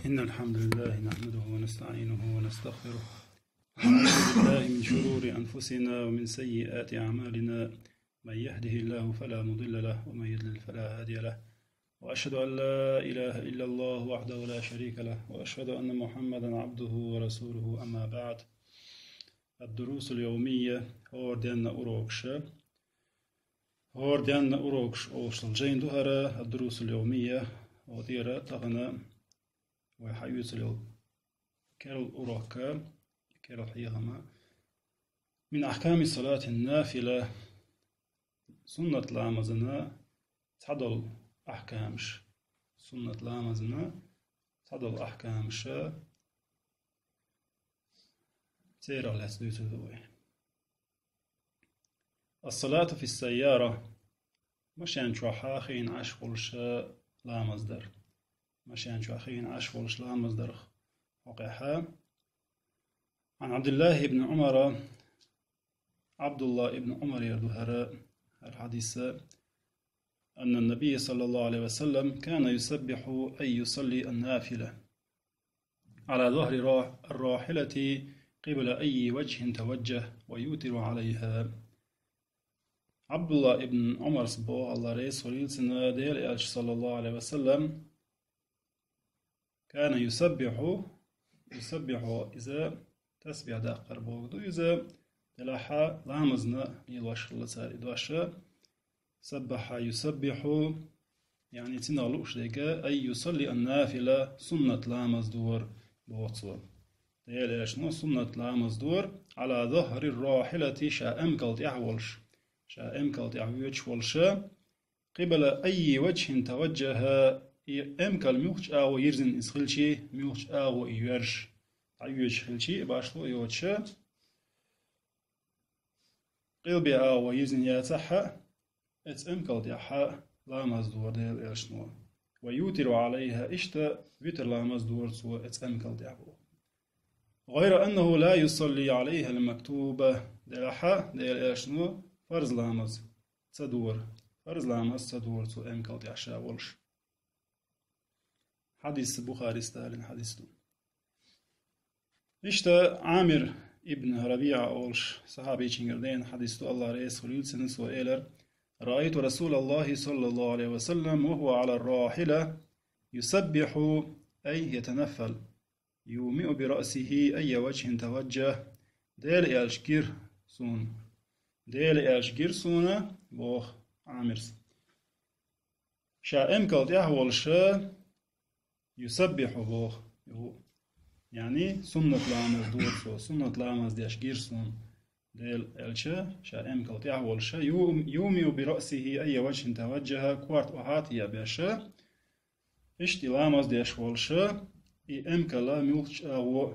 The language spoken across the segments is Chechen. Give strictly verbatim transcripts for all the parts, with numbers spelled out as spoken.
إن الحمد لله نحمده ونستعينه ونستغفره، ونعوذ بالله من شرور أنفسنا ومن سيئات أعمالنا. من يهده الله فلا مضل له، ومن يضلل فلا هادي له. وأشهد أن لا إله إلا الله وحده لا شريك له، وأشهد أن محمدا عبده ورسوله. أما بعد. الدروس اليومية, хӀора денна урокаш. ХӀора денна урокаш олуш долу жайна ду хӀара, الدروس اليومية. Хьо тӀера тахана вай хьаоьцур йолу керла урок, керла хьехам. من أحكام صلاة النافلة, суннат ламазана цхьадолу ахкамаш. Суннат ламазана цхьадолу ахкамаш, церах лаьцна дуьйцур ду вай. الصلاة في السيارة, машен чохь хиъна Ӏаш волуш ламаз дар. Машен чохь хиъна Ӏаш волуш ламаз дар хьокъехь. عن عبد الله بن عمر, Абдулла ибн Умарера ду хӀара, хӀара хьадис, أن النبي صلى الله عليه وسلم كان يسبح أي يصلي النافلة على ظهر را-، الراحلة قبل أي وجه توجه ويوتر عليها. Абдулла ибн Умарс боху, Алла реза хуьлийла цунна, Делан Элча, саллаллаху Ӏалайхи ва саллам, كان يسبح, يسبح, иза тасбихь даккхар боху ду иза, делахь ламазна лелош хилла цара и дош. سبح يسبح, яъни цунах лууш дерг, أي يصلي النافلة, суннат ламаз дора, боху цо. Делан Элчано суннат ламаз дора, على ظهر الراحلة, ша эмкал тӀехь волуш, ша эмкал тӀехь воьдуш волуш, قبل أي وجه توجه, и эмкал муьлххачу агӀор йирзина иза хилчий, муьлххачу агӀор и йоьрзуш, дӀайоьдуш хилчий, башхо йоцуш, къилбе агӀор йирзина яцахь а, оцу эмкал тӀехь ламаз дора Делан Элчано. ويوتر عليها, иштта витр ламаз дора цо оцу эмкал тӀехь боху. غير أنه لا يصلي عليها المكتوبة, делахь Делан Элчано фарз ламаз ца дора. Фарз ламаз ца дора цо эмкал тӀехь ша волуш. Хьадис Бухарис далийна хьадис ду. Иштта Ӏамир ибн РабиӀа олуш сахьабичуьнгара деана хьадис ду, Алла реза хуьлийла цунна, цо элира: رأيت رسول الله صلى الله عليه وسلم وهو على الراحلة يسبح أي يتنفل يومئ برأسه أي وجه توجه. Делан Элча гира суна. Делан Элча гира суна, боху Ӏамирс. Ша эмкал тӀехь волуш, يسبح боху. Ю-, яъни суннат ламаз дора цо, суннат ламаз деш гира суна Делан Элча, ша эмкал тӀехь волуш, يو-, يومئ برأسه أي وجه توجه, корта охьа а тӀе а беш, иштта и ламаз деш волуш, и эмкал муьлххачу агӀор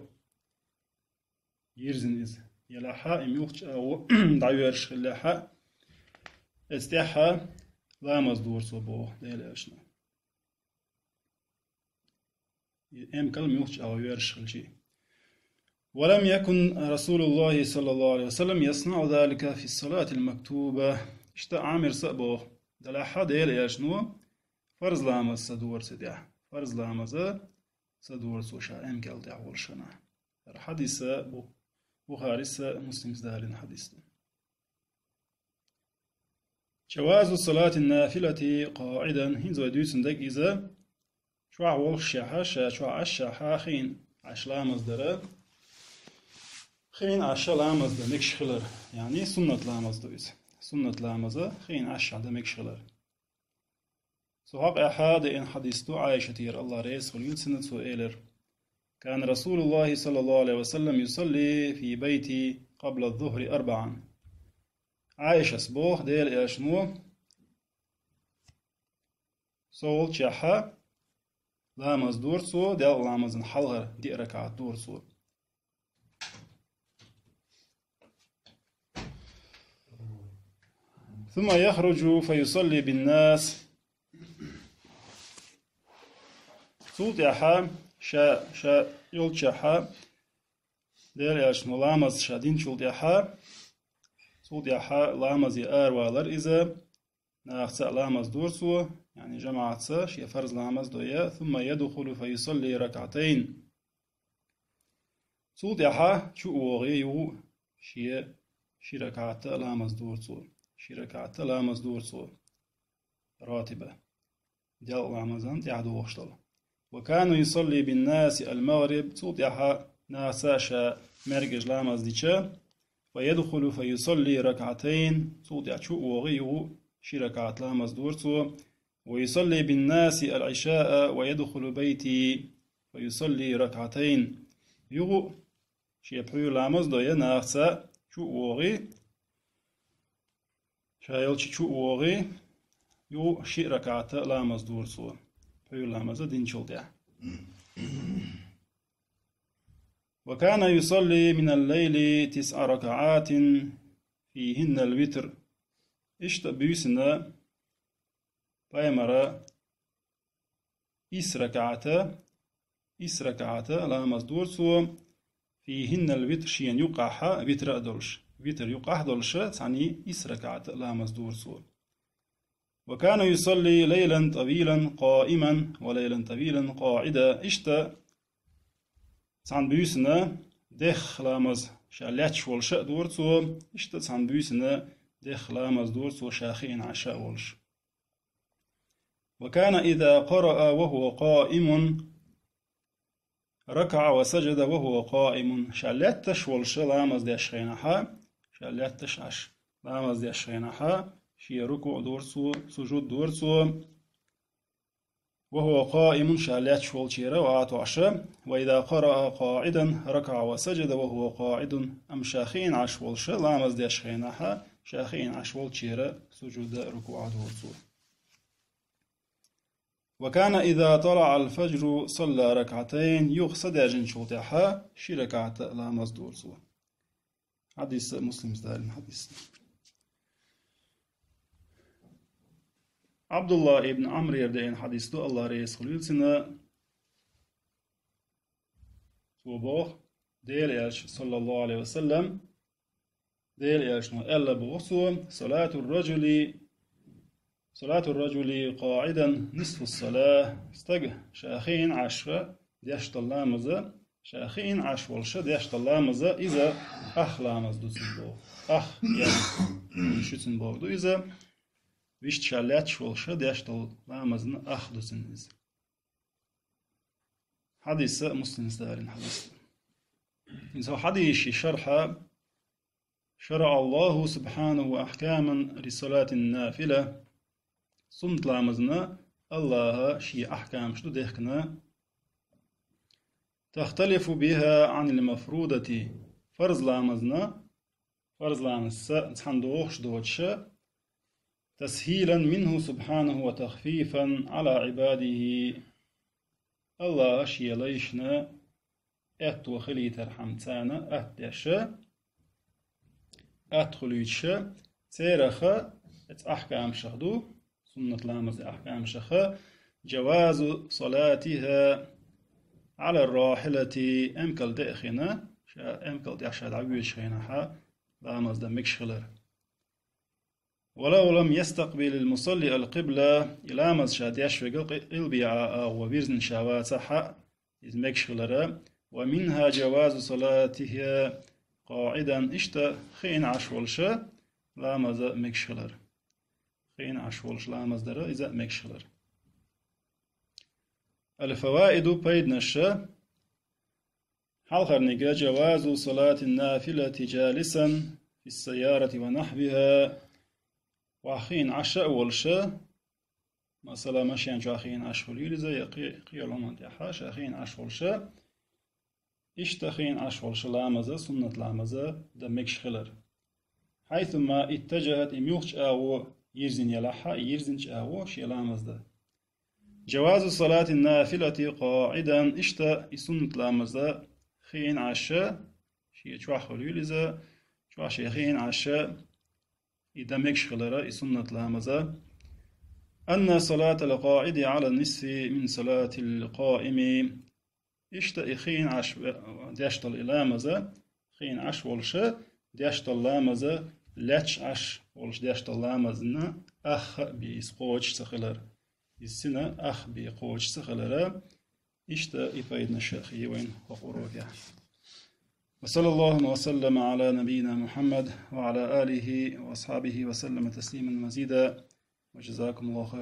йирзина иза елахь а, и муьлххачу агӀор дӀайоьрзуш хиллехь а, оцу тӀехь ламаз дора цо, боху Делан Элчано. И эмкал муьлххачу агӀор йоьрзуш хилчий. ولم يكن رسول الله صلى الله عليه وسلم يصنع ذلك في الصلاة المكتوبة. Иштта Ӏамирс а боху, делахь Делан Элчано фарз ламаз ца дора цу тӀехь. Фарз ламаз ца дора цо ша эмкал тӀехь волуш хенахь. ХӀара хьадис Бу-, Бухарис а, Муслимс далийна хьадис ду. جواز صلاة النافلة قاعدا, хӀинца вай дуьйцун дерг иза, чохь волуш шехь, ша чохь Ӏаш шехь, хиъна Ӏаш ламаз дара, хиъна Ӏаш ламаз дан мегаш хилар, яъни суннат ламаз ду иза. Суннат ламаз хиъна Ӏаш шехь дан мегаш хилар. Цу хьокъехь деана хьадис ду Ӏайшатера, Алла реза хуьлийла цунна, цо элира: كان رسول الله صلى الله عليه وسلم يصلي في بيتي قبل الظهر أربعا. Ӏайшас боху, Делан Элчано со волчехь ламаз дора цо, делкъа ламазан хьалхара диъ ракаӀат дора цо. ثم يخرج فيصلي بالناس. Цул тӀаьхьа ша, ша йолччахьа, Делан Элчано ламаз ша динчул тӀаьхьа, цул тӀаьхьа ламазе аравалар иза, нахаца а ламаз дора цо, яъни жамаӀатца шен фарз ламаз дой, ثم يدخل فيصلي ركعتين. Цул тӀаьхьа чу а вогӀий юха а шен ши ракаӀат ламаз дора цо. Ши ракаӀат ламаз дора цо. Ратиба. Делкъа ламазан тӀаьхьа догӀуш дола. وكان يصلي بالناس المغرب, цул тӀаьхьа нахаца ша маьркӀажа ламаз дича, فيدخل فيصلي ركعتين, цул тӀаьхьа чу а вогӀий юха а ши ракаӀат ламаз дора цо. ويصلي بالناس العشاء ويدخل بيتي فيصلي ركعتين. Юха а шен пхьуьйра ламаз дой нахаца, чу а вогӀий, ша йолча чу а вогӀий, юха а ши ракаӀат ламаз дора цо, пхьуьйра ламаз динчул тӀаьхьа. وكان يصلي من الليل تسع ركعات فيهن الوتر. Иштта буьйсанна пайхамара исс ракаӀат, исс ракаӀат ламаз дора цо, فيهن الوتر, шена юкъахь витр а долуш. Витр юкъахь а долуш, цхьаьний исс ракаӀат ламаз дора цо. وكان يصلي ليلا طويلا قائما وليلا طويلا قاعدا. Иштта цхьана буьйсанна дехха ламаз ша лаьтташ волуш а дора цо, иштта цхьана буьйсанна дехха ламаз дора цо ша хиъна Ӏаш а волуш. وكان إذا قرأ وهو قائم ركع وسجد وهو قائم. Ша лаьтташ волуш ламаз деш хенахь, ша лаьтташ Ӏаш ламаз деш хенахь, шен рукуӀ дора цо, сужуд дора цо, وهو قائم, ша лаьтташ волчуьра ватош, وإذا قرأ قاعدا ركع وسجد وهو قاعد, амма ша хиъна Ӏаш волуш ламаз деш хенахь, ша хиъна Ӏаш волчуьра сужуд а, рукуӀ а дора цо. وكان إذا طلع الفجر صلى ركعتين, юха са даьржинчул тӀаьхьа ши ракаӀат ламаз дора цо. Хьадис Муслима далийна хьадис. Ӏабдуллах ибн Ӏамрера деана хьадис ду, АллахӀ реза хуьлийла цунна. Цо боху, Делан Элчано, саллаллаху Ӏалайхи ва саллам, Делан Элчано аьлла боху цо: صلاة الرجل، صلاة الرجل قاعدا نصف الصلاة. Стага ша хиъна Ӏаш деш долу ламаз, ша хиъна Ӏаш волуш деш долу ламаз, иза ах ламаз ду цуьнан боху. Ах, я, шуьцун боху ду иза. Вист ша лаьтташ волуш деш долу ламазна ах ду цуьнан иза. Хьадис Муслима далийна хьадис. Иза хьадисийн шархь: شرع الله سبحانه أحكاما لصلاة النافلة. Суннат ламазна АллахӀа шен ахкамаш ду дехкина. تختلف بها عن المفروضة. Фарз ламазна, фарз ламазца цхьаьна догӀуш доцуш, تسهيلا منه سبحانه وتخفيفا على عباده. АллахӀа шен лайшна аьтто хилийтархьама царна атта деш, атта хуьлуьйтуш, церах, эцу ахкамашах ду, суннат ламазан ахкамашах, جواز صلاتها على الراحلة, эмкал тӀе а хиъна, ша эмкал тӀехь ша дӀавоьдуш хенахь ламаз дан мегаш хилар. ولو لم يستقبل المصلي القبلة, и ламаз ша деш верг къи-, къилбехьа агӀо вирзина ша вацахь а, иза мегаш хилар. ومنها جواز صلاتها قاعدا, иштта хиъна Ӏаш волуш ламаз мегаш хилар. Хиъна Ӏаш волуш ламаз дар иза мегаш хилар. الفوائد, пайданаш. Хьалхарниг: جواز صلاة النافلة جالسا في السيارة ونحوها. Ваха хиъна Ӏаш а волуш, масала, машен чохь хиъна Ӏаш хуьлийла иза, я кхе-, кхеролан тӀехь ша хиъна Ӏаш волуш, иштта хиъна Ӏаш волуш ламаз, суннат ламаз дан мегаш хилар. حيثما اتجهت, и муьлххачу агӀо йирзина елахь а, и йирзинчу агӀо шен ламаз дан. جواز صلاة النافلة قاعدا, иштта и суннат ламаз хиъна Ӏаш, шен чохь хуьлийла иза, чохь шен хиъна Ӏаш, и дан мегаш хилар и суннат ламаз. أن صلاة القاعد على النصف من صلاة القائم. Иштта и хиъна Ӏаш ве-, деш долу и ламаз, хиъна Ӏаш волуш деш долу ламаз, лаьтташ Ӏаш волуш деш долу ламазна ах а бен иза кхочуш ца хилар. йиссина ах бе кхочуш ца хилара, иштта и пайданаш хий вайн хӀокху урокехь. وصلى الله وسلم على نبينا محمد وعلى آله وأصحابه وسلم تسليما مزيدا. وجزاكم الله خيرا.